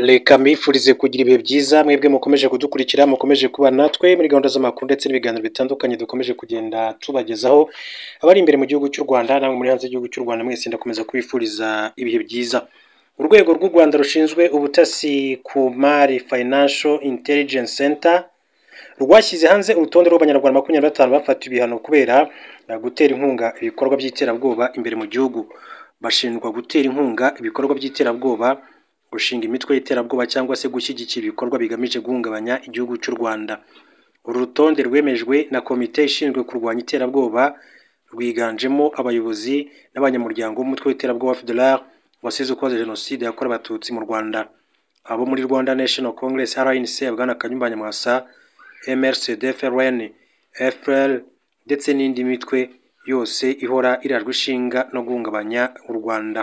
Reka mbifurize kugira ibihe byiza mwebwe mukomeje kudukurikira, mukomeje kuba natwe muri gahunda z'amakuru ndetse n'ibiganiro bitandukanye dukomeje kugenda tubagezaho, abari imbere mu gihugu cy'u Rwanda namwe muri hanze y'igihugu cy'u Rwanda, mwese ndakomeza kubifuriza ibihe byiza. Urwego rw'u Rwanda rushinzwe ubutasi ku mari, Financial Intelligence Center, rwashyize hanze urutonde rw'Abanyarwanda 25 bafatiwe ibihano kubera gutera inkunga ibikorwa by'iterabwoba imbere mu gihugu. Bashinjwa gutera inkunga ibikorwa by'iterabwoba, gushinga imitwe y'iterabwoba cyangwa se gushyigikira ibikorwa bigamije guhungabanya igihugu cy'u Rwanda. Uru rutonde rwemejwe na komite ishinzwe kurwanya iterabwoba, rwiganjemo abayobozi n'abanyamuryango b'umutwe w'iterabwoba FDLR wasize ukoze Jenoside yakorewe Abatutsi mu Rwanda, abo muri Rwanda National Congress RNC Bwana Kayumba Nyamwasa, MRCD FRN, FL ndetse n'indi mitwe yose ihora irajwe ishinga no guhungabanya u Rwanda.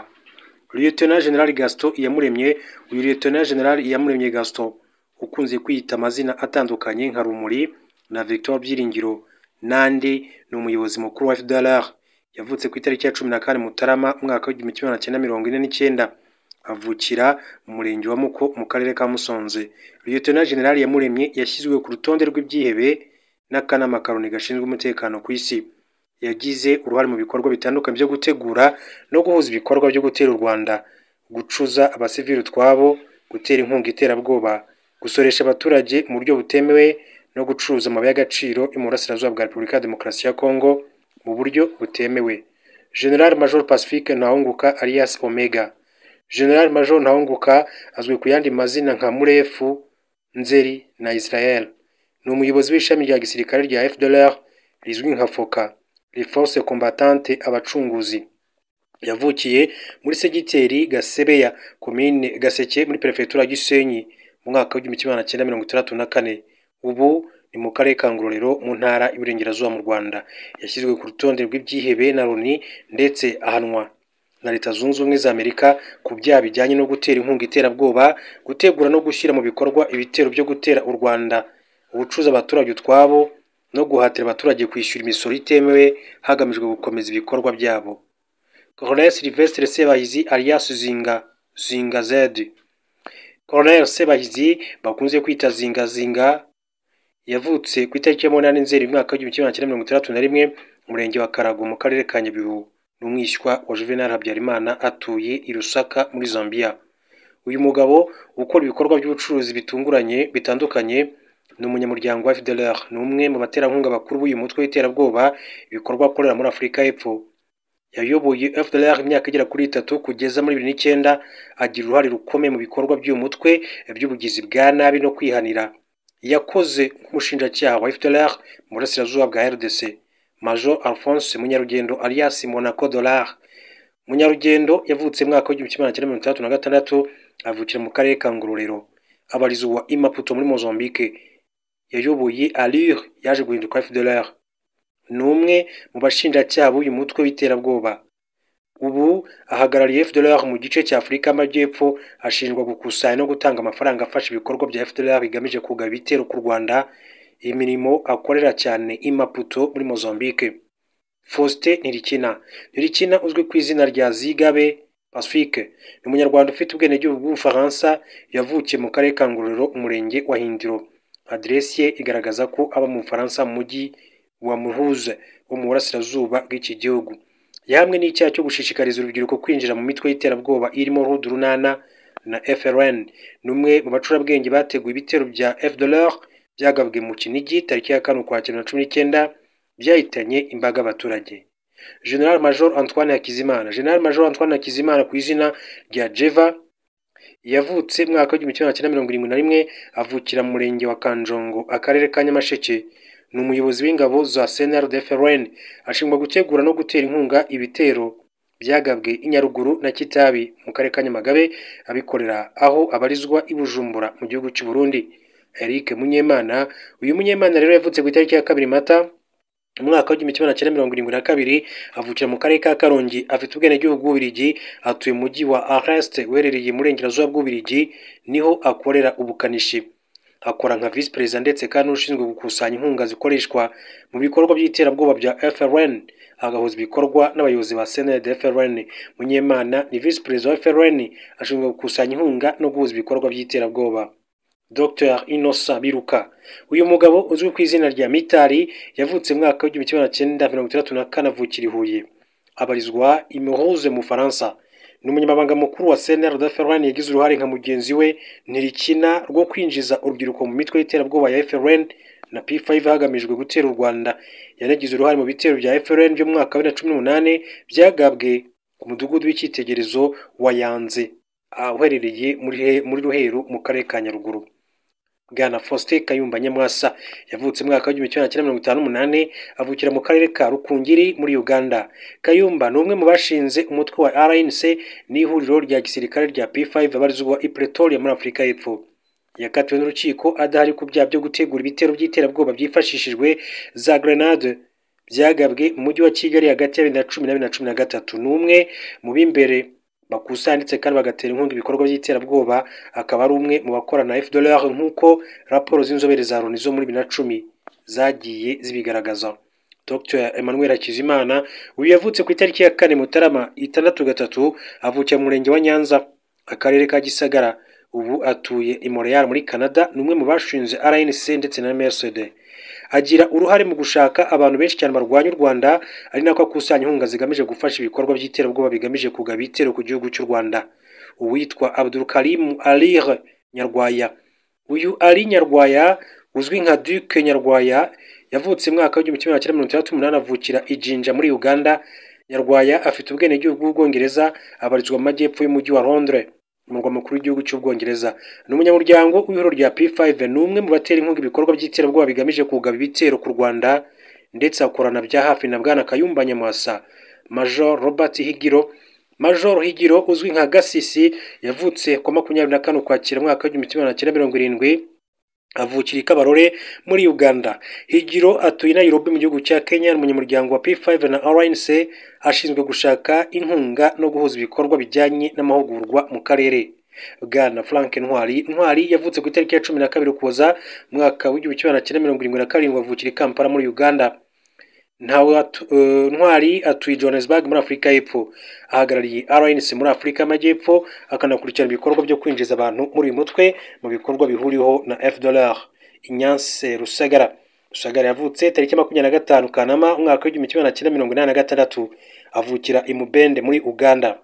Lieutenant General Gaston Iyamuremye. Uyu Lieutenant General Iyamuremye Gaston, ukunze kwiyita amazina atandukanye nka Rumuri na Victor Byiringiro n'andi, ni umuyobozi mukuru wa FDLR. Yavutse ku itariki ya 14 Mutarama umwaka w'1949, avukira mu murenge wa Muko mu karere ka Musanze. Lieutenant General Iyamuremye yashyizwe ku rutonde rw'ibyihebe n'akanama ka Loni gashinzwe umutekano ku isi. Yagize uruhare mu bikorwa bitandukanye byo gutegura no guhuza ibikorwa byo gutera u Rwanda, gucuza abasivili utwabo, gutera inkunga iterabwoba, gusoresha abaturage mu buryo butemewe no gucuruza amabuye y'agaciro yo mu burasirazuba bwa Repubulika ya Demokarasi ya Kongo mu buryo butemewe. General Major Pacifique Ntawunguka alias Omega. General Major Ntawunguka azwi ku yandi mazina nka Murefu, Nzeri na Israel. Ni umuyobozi w'ishami rya gisirikare rya FDLR rizwi nka FOCA, les Forces Combattantes Abacunguzi. Yavukiye muri segiteri Gasebeya, komine Gaseke, muri perefegitura ya Gisenyi mu mwaka w'1964. Ubu ni mu karere ka Ngororero mu ntara y'Iburengerazuba mu Rwanda. Yashyizwe ku rutonde rw'ibyihebe na Loni ndetse ahanwa na Leta Zunze Ubumwe za Amerika ku byaha bijyanye no gutera inkunga iterabwoba, gutegura no gushyira mu bikorwa ibitero byo gutera u Rwanda, ubucuruzi abaturage utwabo no guhatira abaturage kwishyura imisoro itemewe hagamijwe gukomeza ibikorwa byabo. Colonel Sylvestre Sebahizi alias Zinga Zinga Z. Colonel Sebahizi bakunze kwita Zinga Zinga yavutse ku itariki ya 8 Nzeri umwaka w'1961, umurenge wa Karago mu karere ka Nyabihu. Ni umwishywa wa Juvenal Habyarimana, atuye i Lusaka muri Zambia. Uyu mugabo ukora ibikorwa by'ubucuruzi bitunguranye bitandukanye ni umunyamuryango wa FDLR, ni umwe mu baterankunga bakuru b'uyu mutwe w'iterabwoba, ibikorwa akorera muri Afurika y'Epfo. Yayoboye FDLR imyaka igera kuri 3 kugeza muri 2009, agira uruhare rukomeye mu bikorwa by'uyu mutwe by'ubugizi bwa nabi no kwihanira. Yakoze nk'umushinjacyaha wa FDLR mu burasirazuba bwa RDC. Major Alphonse Munyarugendo alias Monaco Dollar. Munyarugendo yavutse mu mwaka w'1966, avukira mu karere ka Ngororero. Abarizwa i Maputo muri Mozambique. Yayoboye ALUR yaje guhinduka FDLR. Ni umwe mu bashinjacyaha b'uyu mutwe w'iterabwoba. Ubu ahagarariye FDLR mu gice cya Afurika y'Amajyepfo, ashinjwa gukusanya no gutanga amafaranga afasha ibikorwa bya FDLR bigamije kugaba ibitero ku Rwanda, imirimo akorera cyane i Maputo muri Mozambique. Faustin Ntirikina. Ntirikina uzwi ku izina rya Zigabe Pacifique, ni umunyarwanda ufite ubwenegihugu bw'Ubufaransa, yavukiye mu karere ka Ngororero, umurenge wa Hindiro. Aderesi ye igaragaza ko aba mu Bufaransa mu mujyi wa Mulhouse wo mu burasirazuba bw'iki gihugu. Yahamwe n'icyaha cyo gushishikariza urubyiruko kwinjira mu mitwe y'iterabwoba irimo Rud Urunana na FRN. Ni umwe mu bacurabwenge bateguye ibitero bya FDLR byagabwe mu Kinigi tariki ya 4 Ukwakira 2019, byahitanye imbaga y'abaturage. General Major Antoine Hakizimana. General Major Antoine Hakizimana ku izina rya Jeva yavutse mu mwaka w'1971, avukira mu murenge wa Kanjongo, akarere ka Nyamasheke. Ni umuyobozi w'ingabo za CNRD-FRN, ashinjwa gutegura no gutera inkunga ibitero byagabwe i Nyaruguru na Kitabi mu karere ka Nyamagabe, abikorera aho abarizwa i Bujumbura mu gihugu cy'u Burundi. Eric Munyemana. Uyu Munyemana rero yavutse ku itariki ya 2 Mata umwaka w'1972, avukira mu karere ka Karongi, afite ubwenegihugu bw'Ububiligi, atuye mu mujyi wa Arest uherereye mu burengerazuba bw'Ububiligi, niho akorera ubukanishi. Akora nka visi perezida ndetse kandi ushinzwe gukusanya inkunga zikoreshwa mu bikorwa by'iterabwoba bya FRN, agahuza ibikorwa n'abayobozi ba CNRD FRN. Munyemana ni visi perezida wa FRN, ashinzwe gukusanya inkunga no guhuza ibikorwa by'iterabwoba. Dr Innocent Biruka, uyu mugabo uzwi ku izina rya Mitari, yavutse mu mwaka w'1964, avukira i Huye, abarizwa i Mulhouse mu Bufaransa. Ni umunyamabanga mukuru wa CNRD FRN. Yagize uruhare nka mugenzi we Ntirikina rwo kwinjiza urubyiruko mu mitwe y'iterabwoba ya FRN na P5 hagamijwe gutera u Rwanda. Yanagize uruhare mu bitero bya FRN byo mu mwaka wa 2018 byagabwe ku mudugudu w'icyitegererezo wa Yanze, uherereye muri Ruheru mu karere ka Nyaruguru. Bwana Faustin Kayumba Nyamwasa yavutse mu mwaka w'1958, avukira mu karere ka Rukungiri muri Uganda. Kayumba ni umwe mu bashinze umutwe wa RNC n'ihuriro rya gisirikare rya P5, abarizwa i Pretoria muri Afurika y'Epfo. Yakatiwe n'urukiko adahari ku byaha byo gutegura ibitero by'iterabwoba byifashishijwe za grenade byagabwe mu mujyi wa Kigali hagati ya 2010 na 2013. Ni umwe mu b'imbere bakusanya ndetse kandi bagatera inkunga ibikorwa by'iterabwoba, akaba ari umwe mu bakorana na FDLR nk'uko raporo z'inzobere za Loni zo muri 2010 zagiye zibigaragaza. Dr Emmanuel Hakizimana, uyu yavutse ku itariki ya 4 Mutarama 63, avukira mu murenge wa Nyanza, akarere ka Gisagara. Ubu atuye i Montreal muri Canada. Ni umwe mu bashinze RNC ndetse na MRCD. Agira uruhare mu gushaka abantu benshi cyane barwanya u Rwanda, ari nako akusanya inkunga zigamije gufasha ibikorwa by'iterabwoba bigamije kugaba ibitero ku gihugu cy'u Rwanda. Uwitwa Abdulkarim Alir Nyarwaya, uyu Ali Nyarwaya uzwi nka Duke Nyarwaya, yavutse mu mwaka w'1968, avukira i Jinja muri Uganda. Nyarwaya afite ubwenegihugu bw'Ubwongereza, abarizwa mu majyepfo y'umujyi wa Londres, umurwa mukuru w'igihugu cy'Ubwongereza. Ni umunyamuryango w'ihuriro rya P5, ni umwe mu batera inkunga ibikorwa by'iterabwoba bigamije kugaba ibitero ku Rwanda, ndetse akorana bya hafi na Bwana Kayumba Nyamwasa. Major Robert Higiro, Major Higiro uzwi nka Gasisi, yavutse ku 24 Ukwakira mwaka w'1970, avukira i Kabarore muri Uganda. Higiro atuye i Nairobi mu gihugu cya Kenya. Ni umunyamuryango wa P5 na RNC, ashinzwe gushaka inkunga no guhuza ibikorwa bijyanye n'amahugurwa mu karere. Bwana Frank Ntwari, Ntwari yavutse ku itariki ya 12 Ukuboza mwaka w'1977, avukira i Kampala muri Uganda. Ntwari atuye i Johannesburg muri Afurika y'Epfo. Ahagarariye RNC muri Afurika y'Amajyepfo, akanakurikirana ibikorwa byo kwinjiza abantu muri uyu mutwe mu bikorwa bihuriweho na FDLR. Ignace Rusagara, Rusagara yavutse tariki 25 Kanama umwaka w'1986, avukira i Mubende muri Uganda.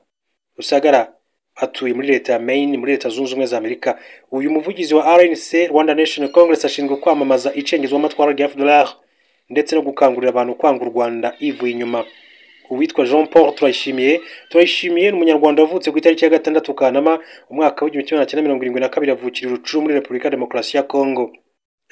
Rusagara atuye muri leta ya Maine muri Leta Zunze Ubumwe za Amerika. Uyu muvugizi wa RNC, Rwanda National Congress, ashinzwe kwamamaza icengezwamatwara rya FDLR ndetse no gukangurira abantu kwanga u Rwanda ivuye inyuma. Uwitwa Jean Paul Turayishimiye, Turayishimiye ni umunyarwanda wavutse ku itariki ya 6 Kanama umwaka w'1972, avukira i Rucuru muri Repubulika ya Demokarasi ya Congo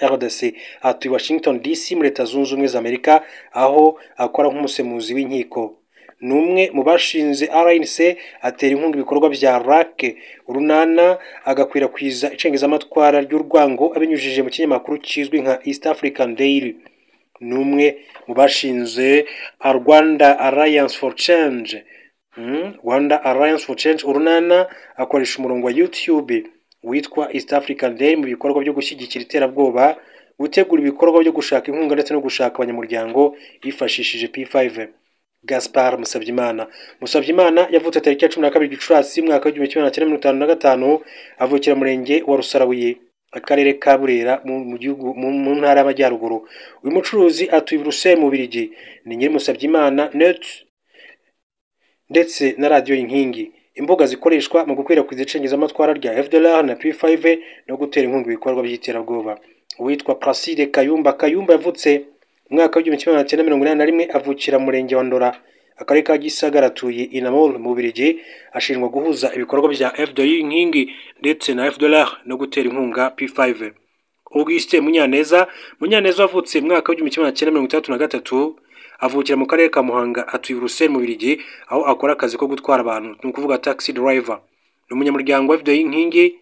RDC. Atuye Washington DC muri Leta Zunze Ubumwe za Amerika, aho akora nk'umusemuzi w'inkiko. Ni umwe mu bashinze RNC, atera inkunga ibikorwa bya RAC Urunana, agakwirakwiza icengezamatwara ry'urwango abinyujije mu kinyamakuru kizwi nka East African Daily. Ni umwe mu bashinze Rwanda Alliance for Change. Rwanda Alliance for Change Urunana, akoresha umurongo wa YouTube witwa East African Day mu bikorwa byo gushyigikira iterabwoba, gutegura ibikorwa byo gushaka inkunga ndetse no gushaka abanyamuryango yifashishije P5. Gaspard Musabyimana, Musabyimana yavutse tariki ya 12 Gicurasi mwaka w'1955, avukira mu murenge wa Rusarabuye, akarere ka Burera mu gihugu mu ntara y'Amajyaruguru. Uyu mucuruzi atuye i Bruxelles mu Bubiligi. Ni nyiri Musabyimana Net ndetse na radiyo Inkingi, imbuga zikoreshwa mu gukwirakwiza icengezamatwara rya FDLR na P5 no gutera inkunga ibikorwa by'iterabwoba. Uwitwa Placide Kayumba, Kayumba yavutse mu mwaka w'1981, avukira mu murenge wa Ndora, akarere ka Gisagara, atuye i Namur mu Bubiligi. Ashinjwa guhuza ibikorwa bya FDI Inkingi ndetse na FDLR no gutera inkunga P5. Auguste Munyaneza, Munyaneza wavutse mu mwaka w'1963, avukira mu karere ka Muhanga, atuye i Bruxelles mu Bubiligi, aho akora akazi ko gutwara abantu, ni ukuvuga taxi driver. Ni umunyamuryango wa FDI Inkingi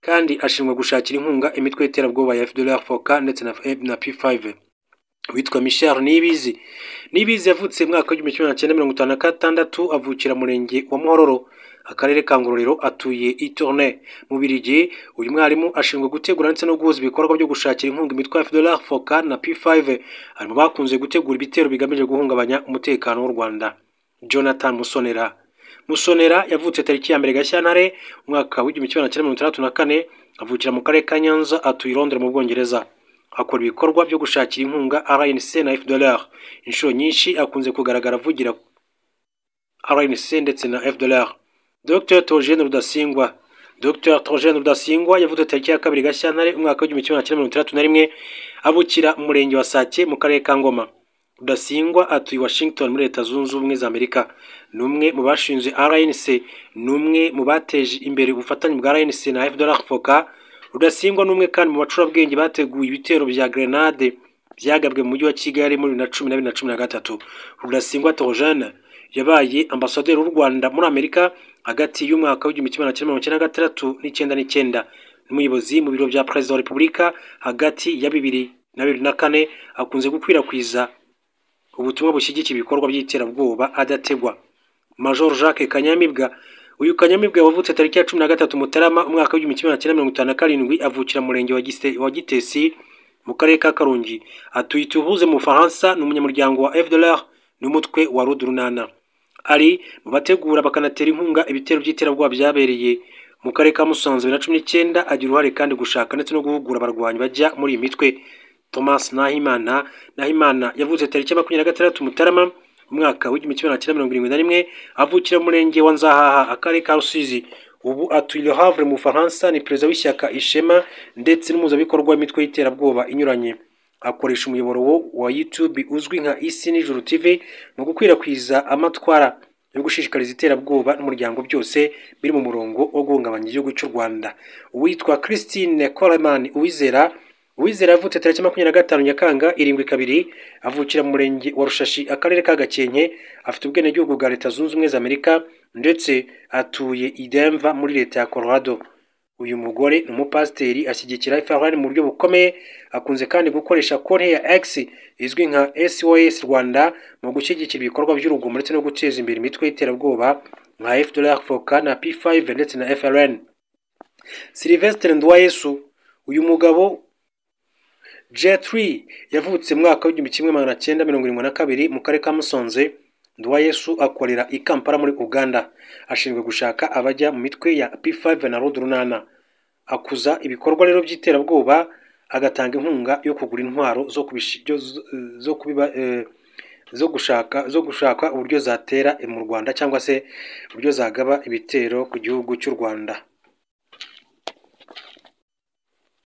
kandi ashinzwe gushakira inkunga imitwe y'iterabwoba ya FDLR, FOCA ndetse na P5. Witwa Michel Niyibizi, Niyibizi yavutse mu mwaka w'1956, avukira mu murenge wa Muhororo, akarere ka Ngororero, atuye i Tournai mu Bubiligi. Uyu mwarimu ashinzwe gutegura ndetse no guhuza ibikorwa byo gushakira inkunga imitwe ya FDLR, FOCA na P5. Ari mu bakunze gutegura ibitero bigamije guhungabanya umutekano w'u Rwanda. Jonathan Musonera. Musonera yavutse tariki ya 1 Gashyantare umwaka w'1964, avukira mu karere ka Nyanza, atuye i Londres mu Bwongereza. Akora ibikorwa byo gushakira inkunga RNC na FDLR. Inshuro nyinshi akunze kugaragara avugira RNC ndetse na FDLR. Dr Theogene Rudasingwa. Dr Theogene Rudasingwa yavutse tariki ya 2 Gashyantare umwaka w'1961, avukira mu murenge wa Sake mu karere ka Ngoma. Rudasingwa atuye Washington muri Leta Zunze Ubumwe za Amerika. Ni umwe mu bashinze RNC, ni umwe mu bateje imbere ubufatanye bwa RNC na FDLR FOCA. Rudasingwa ni umwe kandi mu bacurabwenge bateguye ibitero bya grenade byagabwe mu mujyi wa Kigali muri 2010 na 2013. Rudasingwa Theogene yabaye ambasaderi w'u Rwanda muri Amerika hagati y'umwaka w'1996 n'99, n'umuyobozi mu biro bya Perezida wa Repubulika hagati ya 2000 na 2004. Akunze gukwirakwiza ubutumwa bushyigikiye ibikorwa by'iterabwoba adategwa. Major Jacques Kanyamibwa. Uyu Kanyamibwa wavutse tariki ya 13 Mutarama umwaka w'1957, avukira mu murenge wa Gitesi mu karere ka Karongi, atuye i Toulouse mu Bufaransa. Ni umunyamuryango wa FDLR n'umutwe wa Rudurunana. Ari mu bategura bakanatera inkunga ibitero by'iterabwoba byabereye mu karere ka Musanze 2019. Agira uruhare kandi gushaka ndetse no guhugura abarwanyi bajya muri iyi mitwe. Thomas Nahimana. Nahimana yavutse tariki ya 26 Mutarama umwaka w'1971, avukira mu murenge wa Nzahaha, akarere ka Rusizi. Ubu atuye Le Havre mu Bufaransa. Ni perezida w'ishyaka Ishema ndetse n'umuhuzabikorwa w'imitwe y'iterabwoba inyuranye. Akoresha umuyoboro wa YouTube uzwi nka Isi Nijoro TV mu gukwirakwiza amatwara yo gushishikariza iterabwoba n'umuryango, byose biri mu murongo wo guhungabanya igihugu cy'u Rwanda. Uwitwa Christine Coleman Uwizera. Uwizera yavutse tariki 25 Nyakanga 72, avukira mu murenge wa Rushashi, akarere ka Gakenke. Afite ubwenegihugu bwa Leta Zunze Ubumwe za Amerika ndetse atuye i Denver muri leta ya Colorado. Uyu mugore ni umupasiteri, ashyigikira FRN mu buryo bukomeye. Akunze kandi gukoresha konti ya X izwi nka SOS Rwanda mu gushyigikira ibikorwa by'urugomo ndetse no guteza imbere imitwe y'iterabwoba nka FDLR, FOCA na P5 ndetse na FRN. Sylvestre Nduwayesu. Uyu mugabo J3 yavutse mu mwaka w'1972 mu karere ka Musanze. Nduwayesu akorera i Kampala muri Uganda. Ashinzwe gushaka abajya mu mitwe ya P5 na Rudurunana. Akuza ibikorwa rero by'iterabwoba, agatanga inkunga yo kugura intwaro zo gushaka uburyo zatera mu Rwanda cyangwa se uburyo zagaba ibitero ku gihugu cy'u Rwanda.